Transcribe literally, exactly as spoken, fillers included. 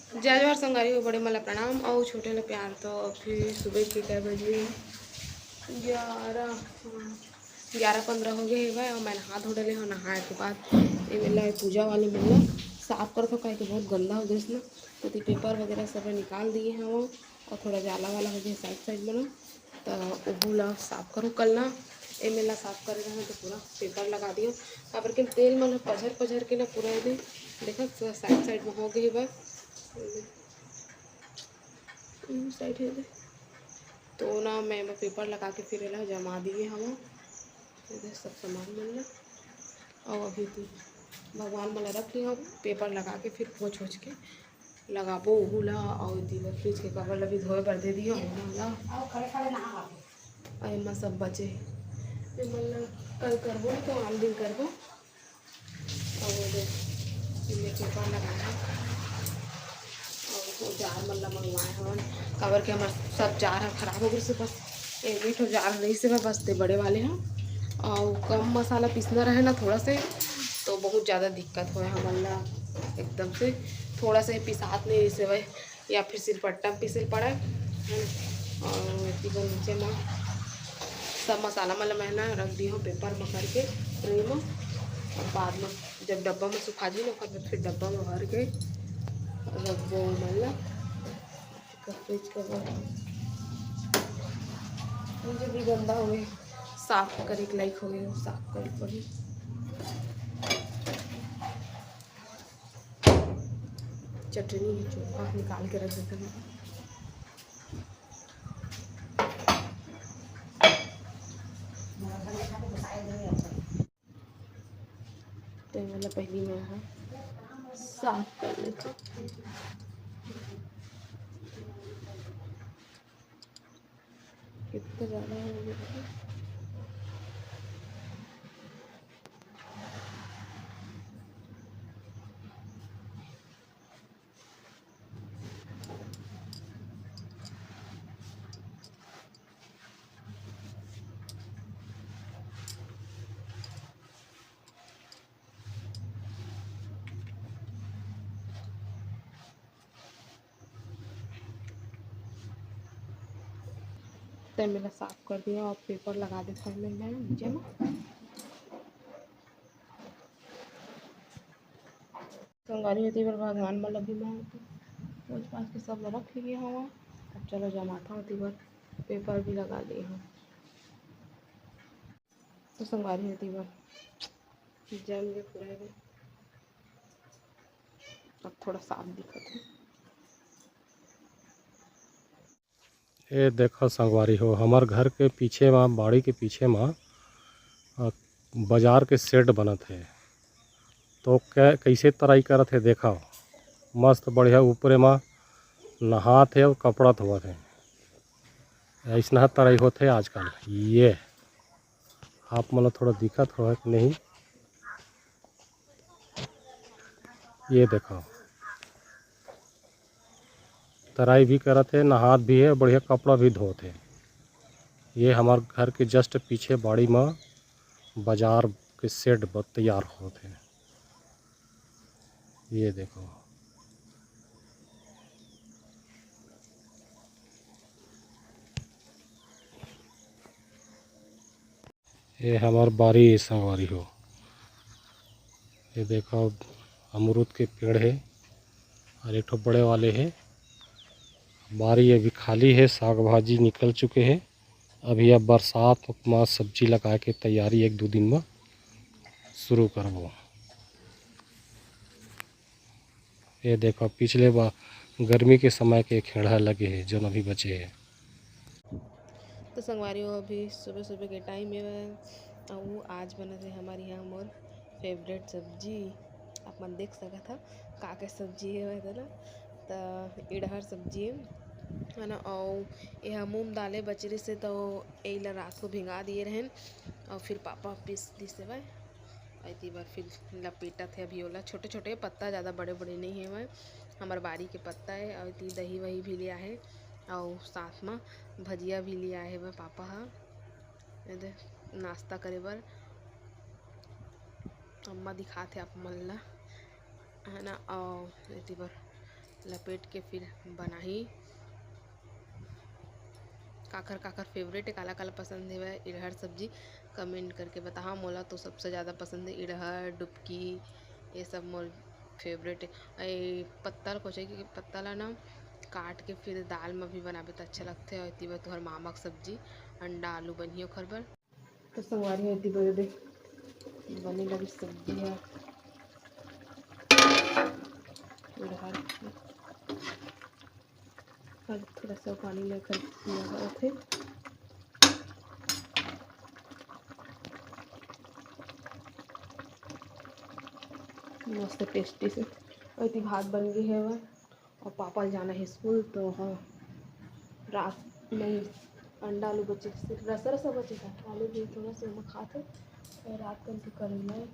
जय जोहार संगवारी हो, बड़े मन ला प्रणाम अउ छोटे ला प्यार। तो अभी सुबह के कै बजे? ग्यारह, हाँ, ग्यारह पंद्रह हो गए हवय अउ मैं नहा धो डले हव। नहाए के बाद ये मेला पूजा वाले मेला साफ करत हव, काहे कि बहुत गंदा हो गइस ना, तो paper वगैरह सब निकाल दिए हव अउ थोड़ा जाला वाला हो गए side side में ना। त ओहू ला साफ करो। कल ना एमे ला साफ करे रहना तो पूरा paper लगा दियो, काबर के तेल मन ह पझर पझर के ना पूरा एदे, देखा, पूरा side side में हो गए बा। हम्म, side है दे। तो ना मैं एमा paper लगा के फिर एला जमा दिए हवा। एदे सब सामान मन ला। अउ अभी तो भगवान मन ला रख लियो, paper लगा के फिर पोंछ ओछ के लगाबो ओहू ला। अउ दीदी fridge के cover ला भी धोए बर दे दियो ओहू ला। अउ एमा सब बचे हे, एमन ला कल करबो, नहीं तो आन दिन करबो। अउ दे, एमे paper लगाना। अउ वो जार मन ला मंगवाए हवन, काबर के हमर सब जार ह खराब हो गइस हे। बस एक ठो जार रहिस हे, बस ते बड़े वाले ह। अउ कम मसाला पीसना रहे ना थोड़ा से, तो बहुत ज़्यादा दिक्कत होय हमन ला एकदम से। थोड़ा से पिसात नहीं रहिस हे, या फिर सिलपट्टा में पीसे ल पड़े, है ना। अउ एती बर नीचे म सब मसाला मन ल मैं ना रख दी हूँ paper म करके tray म, अउ बाद म जब डब्बा म सुखा जाही ना, ओकर बाद फिर डब्बा म भर के रखबो ओमन ल। एकर fridge cover नीचे भी गंदा हो गए, साफ करे के लायक हो गए, साफ करे के पड़ी। चटनी हे, चोखा निकाल के रख देते हैं। तो ये वाला पहली मैं ह साफ कर लेते। कितना ज़्यादा हो गया। ते मेला साफ कर दिया अउ paper लगा देथव मैं नीचे म। संगवारी हो, एती बर भगवान मन ल भी मैं पोंछ पाछ के सब ल रख लिए हव। अब चलो जमाथव, एती बर paper भी लगा दे हव। तो संगवारी हो, एती बर जम के पूरा एकदम अब थोड़ा साफ दिखत हे। ए देखो संगवारी हो, हमर घर के पीछे म, बाड़ी के पीछे म, अ, बाजार के shed बनत हे। तो कै-, कइसे तराई करत हे देखव, मस्त बढ़िया ऊपरे म नहात हे अउ कपड़ा धोवत हे। अइसनहा तराई होत हे आजकल। ये आप मन ल थोड़ा दिखत होय कि नहीं, ये देखव, तराई भी करत हे, नहात भी हे, बढ़िया कपड़ा भी धोत हे। ये हमर घर के just पीछे बाड़ी म बाजार के shed ब-, तैयार होत हे। ये देखव, ये हमर बारी ए संगवारी हो। ये देखव, अमरूद के पेड़ हे अउ एक ठो बड़े वाले हे। बारी अभी खाली हे, साग भाजी निकल चुके हे। अभी अब बरसात म सब्जी लगाए के तैयारी एक दू दिन म शुरू करबो। ये देखव, पिछले बार गर्मी के समय के खेड़हा लगे हे, जोन अभी बचे हे। तो संगवारी हो, अभी सुबह सुबह के time हे अउ आज बनत हे हमर यहाँ मोर favourite सब्जी। आप मन देख सकत हव का के सब्जी हे तेला, त इड़हर सब्जी हे, है ना। अउ एहा मूंग दाल हे बचे रहिस हे, तो एला रात को भिंगा दिए रहेन अउ फिर पापा पीस दिस हे भाई। एती बर फिर लपेटत हे अभी ओला। छोटे-छोटे पत्ता, ज़्यादा बड़े-बड़े नइ हेवय। हमर बारी के पत्ता हे अउ एती दही-वही भी ले आहे अउ साथ म भजिया भी ले आहे हवय पापा ह। एदे नाश्ता करे बर अम्मा दिखात हे आप मन ला, है ना। अउ एती बर लपेट के फिर बनाही। काखर काखर फेवरेट हे, काला काला पसंद हेवय इरहर सब्जी, कमेंट करके बताहा। मोला तो सबसे ज़्यादा पसंद हे इरहर, डुबकी, ये सब मोर फेवरेट हे। ए पत्ता ल कोचई के पत्ता ला ना काट के फिर दाल म भी बनाबे त अच्छा लगथे। अउ एती बर तुहर मामा के सब्जी, अंडा आलू बनही ओखर बर। तो संगवारी हो, एती बर दे बने लगे सब्जी ह। इरहर के। अब थोड़ा सा पानी लेकर किया जाथे। मस्त टेस्टी से। अउ एती भात बन गे हवय अउ पापा ल जाना हे स्कूल, तो ह रात में अंडा आलू बचे, सिर्फ रसा रसा बचे था, आलू भी थोड़ा सा ओमा खात हे। अउ रात कन के करेला हे।